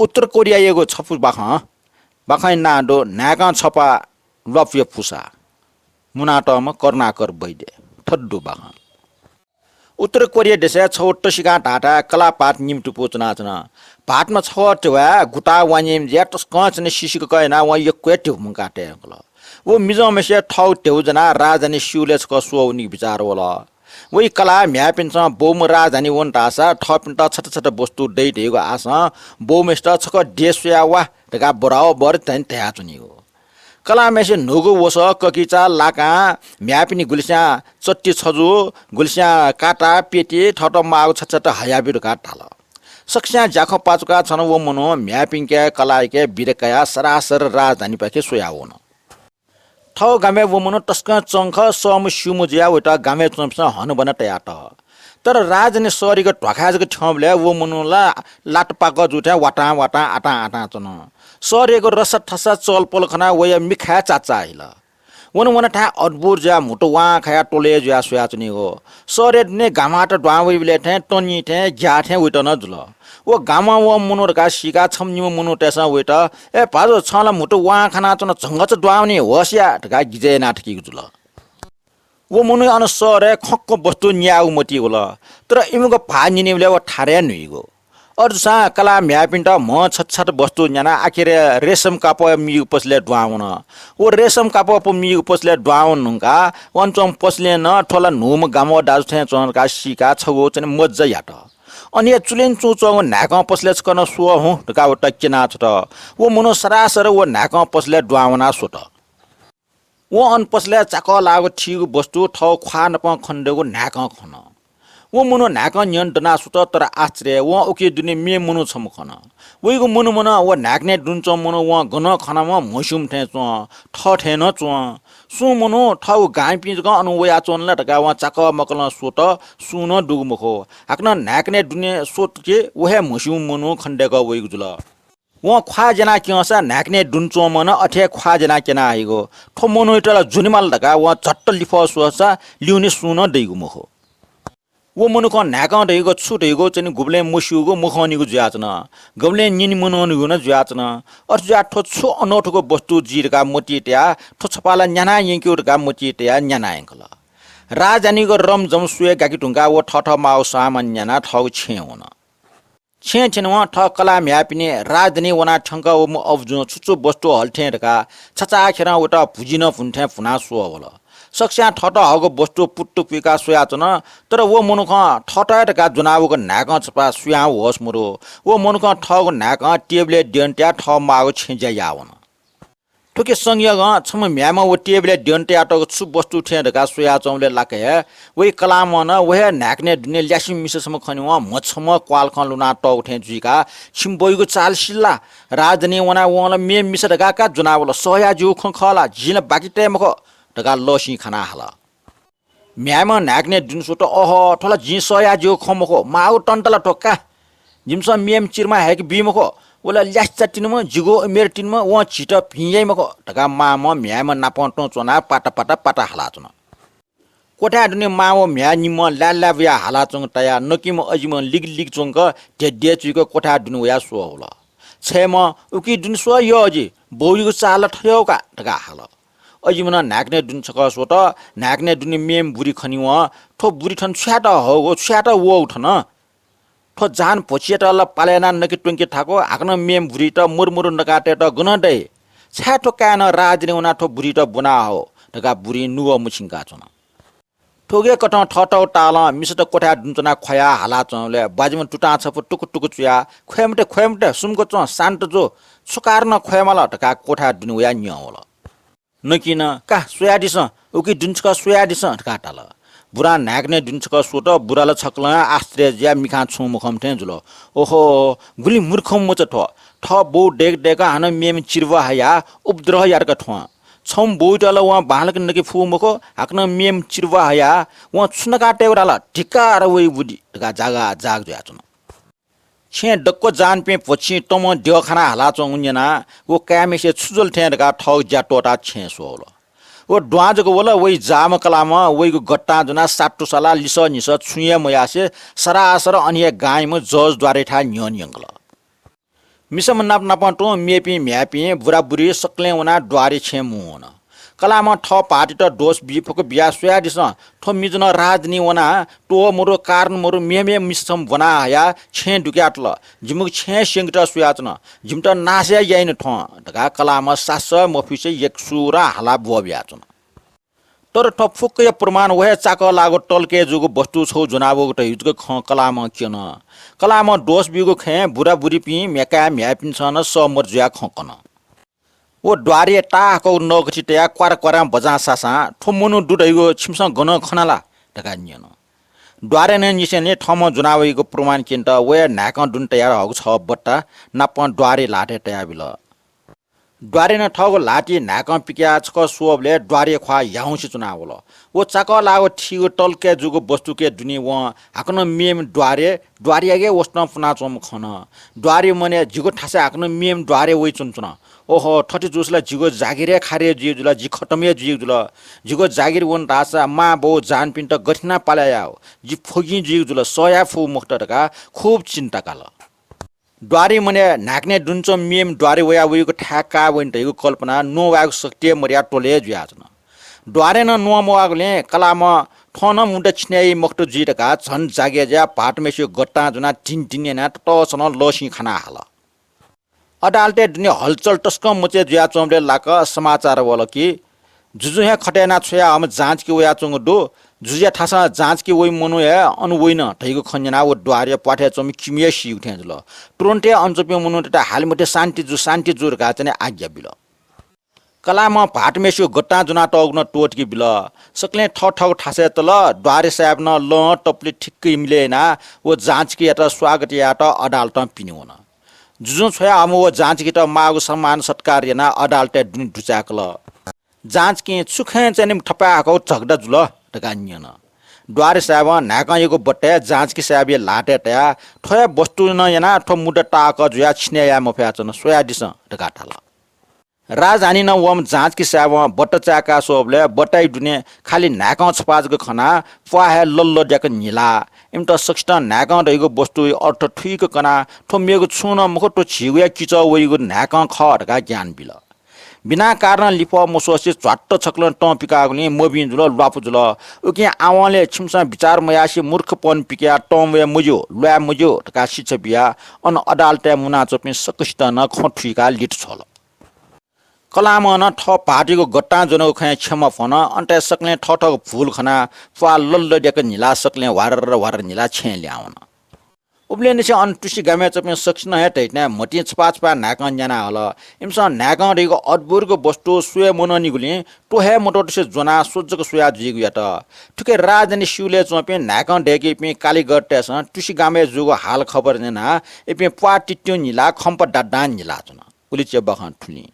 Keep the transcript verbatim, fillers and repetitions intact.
उत्तर कोरियायागु छपु बाखं, बाखंया नां दु न्हाय्कं छपा ल्वापुया पुसा, मुनातःम्ह करुणाकर वैद्य। थथे दु बाखं। उत्तर कोरिया देशय् छगू तसिकां धाःथाय् कलाः भाःत निम्ह तुपु च्वनाच्वन। भाःतम्ह छगः ध्यवाय् गुताः वांनिम्ह जुयाः तसकं च्वने सिसिकक यानाः वं यक्व हे ध्यबा मुंकाः तये यंकल। व मिजंम्हेसिया थःगु ध्यबा ज्वनाः राजधानी सिउलय् छकः स्वः वनीगु बिचाः वल। वइ कलाः म्ह्याय्‌पिन्सं बौम्ह राजधानी वन धाःसा थःपिन्त छता छता वस्तु दइ धइगु आशं बौम्हेसित छकः देय् स्वयाः वा धकाः बराबर थें धयाच्वनीगु। कलाःम्हेसिं न्हूगु वसः, ककिचा, लाकां म्ह्याय्‌पिनि गुलिस्यां चट्टि छजु, गुलिस्यां काता, पेटी, थःत माःगु छता छता हयाब्यु धकाः धाल। सकसियां ज्याखँ पाचुकाः छन व मनू म्ह्याय्‌पिंके कलाःयाके बिदा कयाः सरासर राजधानीपाखे स्वयाः वन। थःगु गामय् व मनू तसकं चंख, सःम्ह स्यूम्ह जुयाः वइत गामय् च्वंपिन्सं हनाबना तयातः। तर राजधानी सहरयागु ध्वाखाय् जक थ्यंबलय् व मनू ला लात पाकः जू थें वातां वातां आतां आतां च्वन। सहरयागु रसा थसा चलपल खनाः वया मिखाय् चाचाः हिल। वन वन थाय् अद्भुत जुयाः म्हुतु वां खायाः त्वलय् जुयाः स्वयाच्वनीगु। सहरया दुने गामात दुहां वइबलय् थें तनी थें ग्याः थें वइत नं जुल। व गामं वःम्ह मनू धकाः सीकाः छम्ह निम्ह मनूतय्‌सं वइत, "ए भाजु, छं ला म्हुतु वां खानाच्वन, झंगःचा दुहां वनी, होश या" धकाः गिजय् यानाः थकीगु जुल। व मनूया अन सहरय् खंक्व वस्तु न्यायेगु मतिइ वल, तर इमिगु भाः न्यनीबलय् व थारय् न्हुइगु। अथे जूसां कलाः म्ह्याय्‌पिन्त म्ह छत छत वस्तु न्यानाः आखिरय् रेशम कापः मीगु पसलय् दुहां वन। व रेशम कापः प-, मीगु पसलय् दुहां वन धुंकाः व अन च्वंम्ह पसलय् नं थ्व ला न्हूम्ह गामवः दाजु थें च्वं धकाः सीकाः छगू च्वने मज्जा यात। अन हे चुलें चुं च्वंगु न्हाय्कं पसलय् छकः नं स्वः हुँ धकाः वइत क्यनाः छ्वत। व मनू सरासर व न्हाय्कं पसलय् दुहां वनाः स्वत। वं अन पसलय् चाकः लाःगु थीगु वस्तु थःगु ख्वाः नाप खनेदुगु न्हाय्कं खन। व मनू न्हाय्कं न्ह्यःने दनाः स्वत, तर आश्चर्य, वं उकी दुने मेम्ह मनू छम्ह खन। वइगु मनूम्ह नं व न्हाय्कनय् दुने च्वंम्ह मनू वं गनं खनाम्ह म्हस्यूम्ह थें च्वं, थः थें नं च्वं। सुं मनू थःगु गांपिं जक अन वयाच्वन ला धकाः वं चाकः मकलं स्वत, सुं नं दुगु मखु। हाकनं न्हाय्कनय् दुने स्वत कि व हे म्हस्यूम्ह मनू खनेदय्कः वइगु जुल। वं ख्वाः ज्यनाः क्यंसा न्हाय्कनय् दुने च्वंम्हं नं अथे हे ख्वाः ज्यनाः क्यना हइगु। थ्व मनूयात ला ज्वनेमाल धकाः वं झट्ट लिफः स्वःसा लिउने सुं नं दइगु मखु। व मनुखं न्हाय्कं धइगु छु धइगु च्वने गुबलें मस्यूगु मखंनिगु जुयाच्वन। गुबलें न्यने मनंनिगु नं जुयाच्वन। अथे जुयाः थ्व छु अनौठोगु वस्तु जुइ धकाः मतिइ तयाः थ्व छपा ला न्याना यंकेगु धकाः मतिइ तयाः न्याना यंकल। राजधानीगु रमझम स्वये गाके धुंकाः व थःथः माःगु सामान न्यानाः थःगु छेँय् वन। छेँय् थ्यनेवं थः कलाः म्ह्याय्‌पिनि राजधानी वनाः थ्यंकः वःम्ह अबुजुं छु छु वस्तु हल थें धकाः छचाःखेरं वइत भुजि नं भुन थें भुनाः स्वः वल। सकसियां थःत हःगु वस्तु पुत्तु पुइकाः स्वयाच्वन, तर व मनुखं थःत हे धकाः ज्वनावःगु न्हाय्कं छपा सुयां होश मदु। व मनुखं थःगु न्हाय्कं टेबलय् द्यन तयाः थः माःगु छेँ ज्या याः वन। थुकी संयोगं छम्ह म्ह्याय्‌म्ह व टेबलय् द्यन तयातःगु छु वस्तु थें धकाः स्वयाच्वंबलय् लाक्क हे वइ कलाःम्हं नं व हे न्हाय्कनय् दुने ल्यासें मिसा छम्ह खनेवं म्ह छम्ह क्वालखं लुनातःगु थें जुइकाः, "छिं बौयागु चाल सिल ला? राजधानी वनाः वं ला मेम्ह मिसा धकाः का ज्वनावल, सह याः ज्यूगु खँ खः ला? जिं ला बाकि तये मखु" धकाः लःसिं खानाः हाल। म्ह्याय्‌म्हं न्हाय्कनय् दुने स्वत, "अहो, थ्व ला जिं सह याः ज्यूगु खँ मखु, माःगु तन्त ला थ्व का। जिमिसं मेम्ह चिरमा हाय्‌के बी मखु, व ला ल्यासें तिनिम्ह, जिगु उमेर तिनिम्ह, वं झीत भिं याइ मखु" धकाः मांम्हं म्ह्याय्‌म्ह नापं तुं च्वनाः पाता पाता पाता हालाच्वन। क्वथाय् दुने मां व म्ह्याय् निम्हं लाय् लाय् बुयाः हालाच्वंगु तायाः नकिम्ह अजिम्ह लिगलिग च्वंक धेद्येचुइक क्वथाय् दुने वयाः स्वः वल। छय्‌म्हं, "उकी दुने स्वः यः अजि, बौयागु चाल ला थथे का" धकाः हाल। अजिम्हं नं न्हाय्कनय् दुने छकः स्वत। न्हाय्कनय् दुने मेम्ह बुरी खनेवं, "थ्व बुरी थन छु यायेत हःगु, छु यायेत वःगु थन? थ्व जान भोछियात ला पालय् यानाः नके त्वंके थाकु, हाकनं मेम्ह बुरीत मरु मरु नकातयेत गनं दइ? छाय् थ्व काय्‌नं राजधानी वनाः थ्व बुरीत ब्वना हःगु?" धकाः बुरिं नुगः मछिंकाच्वन। थुकिकथं थःथःगु तालं मिसात क्वथाय् दुने च्वनाः ख्वयाः हालाच्वंबलय् ब्वाजिम्ह तुतां छपु टुकु टुकु चुयाः, "ख्वये मते, ख्वये मते, सुम्क च्वँ, शान्त जु, छु कारणं ख्वये माल?" धकाः क्वथाय् दुने वयाः न्यं वल। नकिनं, "का, स्वयादिसँ, उकी दुने छकः स्वयादिसँ" धकाः धाल। बुरां न्हाय्कनय् दुने छकः स्वत, बुरा ला छकलं आश्चर्य जुयाः मिखां छुं मखंम्ह थें जुल। "ओहो, गुलि मूर्खम्ह मचा थ्व। थः बौ दय्‌क दय्‌क हानं मेम्ह चिर्वा हयाः उपद्रव यात का थ्वं। छम्ह बौयात ला वं बांलाक नके फु मखु, हाकनं मेम्ह चिर्वा हयाः वं छु नकातयेगु धाल, धिक्कार वइ बुद्धि" धकाः जागा जाग जुयाच्वन। छेँय् दक्व जानपिं भोछिं तमं द्यः खाना हालाच्वंगु न्यनाः व काय्‌म्हेसिया छु जुल थें धकाः थःगु ज्या त्वःताः छेँय् स्वः वल। व दुहां जक वल, वइ जाःम्ह कलाःम्हं वइगु गट्टां ज्वनाः सातुसाला लिसः निसः छुं हे मयासें सरासर अन हे गांइम्ह जज द्वारयाथाय् न्ह्यःने यंकल। मिसाम्ह नाप नापं तुं मेपिं म्ह्याय्‌पिं बुराबुरी सकलें वनाः द्वारे छेँय् मुंवन। कलाःम्हं थः भाःतित दोष बी फुक्क बियाः स्वयादिसँ, थ्व मिजनं राजधानी वनाः त्वःमरु कारण मरु मेमेम्ह मिसाम्ह ब्वना हयाः छेँय् दुकयातल। जिमिगु छेँय् स्यंकेत स्वयाच्वन, जिमित नाश हे याइन थ्वं धकाः कलाःम्हं सासः मफिसे यक्व सुरं हालाः ब्वःबियाच्वन। तर थ्व फुक्कया प्रमाण व हे चाकः लाःगु तलकय् जूगु वस्तु छगू ज्वनावःगु धइगु जक खँ कलाःम्हं क्यन। कलाःम्हं दोष बीगु खँय् बुराबुरीपिं म्ह्याकाय् म्ह्याय्‌पिन्सं नं सहमत जुयाः खँ कन। व द्वारे ताःहाकःगु नःगथि तयाः क्वारा क्वारां बजां सासां थ्व मनू दु धइगु छिमिसं गनं खना ला धकाः न्यन। द्वारेनं निसेंलि थःम्हं ज्वनावइगु प्रमाण क्यनेत वया न्हाय्‌कं दुने तयार हःगु छगः बट्टा नापं द्वारे ल्हातय् तयाबिल। द्वारेनं थःगु ल्हातिइ न्हाय्‌कं पिकयाः छकः स्वःबलय् द्वारे ख्वाः ह्याउँसे च्वनावल। व चाकः लाःगु थीगु तलकय् जूगु वस्तुकय् दुने वं हाकनं मेम्ह द्वारे, द्वारेयागु हे वसतं पुनाच्वंम्ह खन। द्वारे मने, जिगु थासय् हाकनं मेम्ह द्वारे वइच्वनाच्वन। ओहो, थथे जूसा ला जिगु जागिर हे खारें जुइ जुल, जि खतम हे जुइगु जुल। जिगु जागिर वन धाःसा मां बौ जानापिन्त गथे यानाः पालय् यायेगु? जि फ्वगिं जुइगु जुल, सह याये फु मखुत धकाः खुब चिन्ता काल। द्वारे मने, न्हाय्‌कनय् दुने च्वंम्ह मेम्ह द्वारे वयाः वइगु थाय् काः वइन धइगु कल्पनां न्ववायेगु शक्ति हे मदयाः त्वलय् जुयाच्वन। द्वारेनं न्ववाः मवःगुलिं कलाःम्हं थ्वं नं मुद्दा छिने याइ मखुत जुइ धकाः झन जागय् जुयाः भाःतम्हय्‌सिगु गतां ज्वनाः धिन धिन यानाः ततःसलं लःसिं खाना हाल। अदालतय् दुने हलचल तसकं मचाय् जुयाच्वंबलय् लाक्क समाचार वल कि जुजुं हे खतय् यानाः छ्वयाहःम्ह जाँचकी वयाच्वंगु दु। जुजुया थासं जाँचकी वइम्ह मनू हे अन वइन धइगु खँ न्यनाः व द्वारे प्वाथय् च्वंम्ह किमि हे सीगु थें जुल। तुरुन्त हे अन च्वंपिं मनूतय्‌त हाले मते, शान्ति जु, शान्ति जु धकाः चाहिँ आज्ञा बिल। कलाःम्हं भाःतम्हय्‌सिगु गतां ज्वनातःगु नं त्वःतिके बिल। सकलें थःथःगु थासय् तल। द्वारे साहेबं नं लं तपुलि ठिक्क इमिले यानाः व जाँचकीयात स्वागत यायेत अदालतं पिने वन। जुजुं छ्वयाहःम्ह व जाँचकीत माःगु सम्मान सत्कार यानाः अदालतय् दुने दुचाय्‌कल। जाँचकीं छु खँय् चाहिँ थपाय् हाकःगु झगडा जुल धकाः न्यन। द्वारे साहेबं न्हाय्‌कंयागु बट्टाय् जाँचकी साहेबया ल्हातय् तयाः थ्व हे वस्तुं यानाः थ्व मुद्दा ताःहाकः जुयाः छिने याये मफयाच्वन, स्वयादिसँ धकाः धाल। राजधानीं नं वःम्ह जाँचकी साहेबं बट्टा चाय्‌का स्वःबलय् बट्टाया दुने खालि न्हाय्‌कं छपाः जक खनाः प्वाः हे लल्लद्याक न्हिला। इमित सकसितं न्हाय्‌कं धइगु वस्तुया अर्थ थुइक कनाः थ्व मेगु छुं नं मखु, थ्व झीगुया किचः वइगु न्हाय्‌कं खः धकाः ज्ञान बिल। बिना कारणं लिफः मस्वसे झ्वाट्ट छकलं तं पिकाःगुलिं मभिं जुल, ल्वापु जुल। उकिं आवंलि छिमिसं बिचार मयासे मूर्खपन पिकयाः तं वये मज्यू, ल्वाये मज्यू धकाः शिक्षा बियाः अन अदालतय् मुनाच्वंपिं सकसितं नं खँ थुइकाः लित छ्वल। कलाःम्हं नं थः भाःतयागु गतां ज्वनागु खँय् क्षमा फ्वन। अन तयाः सकलें थःथःगु भूल खनाः प्वाः लल्लद्याक न्हिलाः सकलें ह्वारर ह्वारर न्हिलाः छेँय् लिहां वन। उबलय् निसें अन तुसि गामय् च्वंपिं सकसिनं हे धइथें म्ह तिं छपाः छपाः न्हाय्‌कं न्याना हल। इमिसं न्हाय्‌कं धइगु अद्भुतगु वस्तु स्वये मननिगुलिं त्वःहे मत्वःतुसे ज्वनाः स्वजक स्वया जुइगु यात। थुकी राजधानी सिउलय् च्वंपिं न्हाय्‌कं दय्‌कीपिं कालिगढतय्‌सं तुसि गामय् जूगु हालखबर न्यनाः इपिं प्वाः तित्तिं न्हिलाः खम्प दादां न्हिलाच्वन। उलिच्या बाखं थुलिं।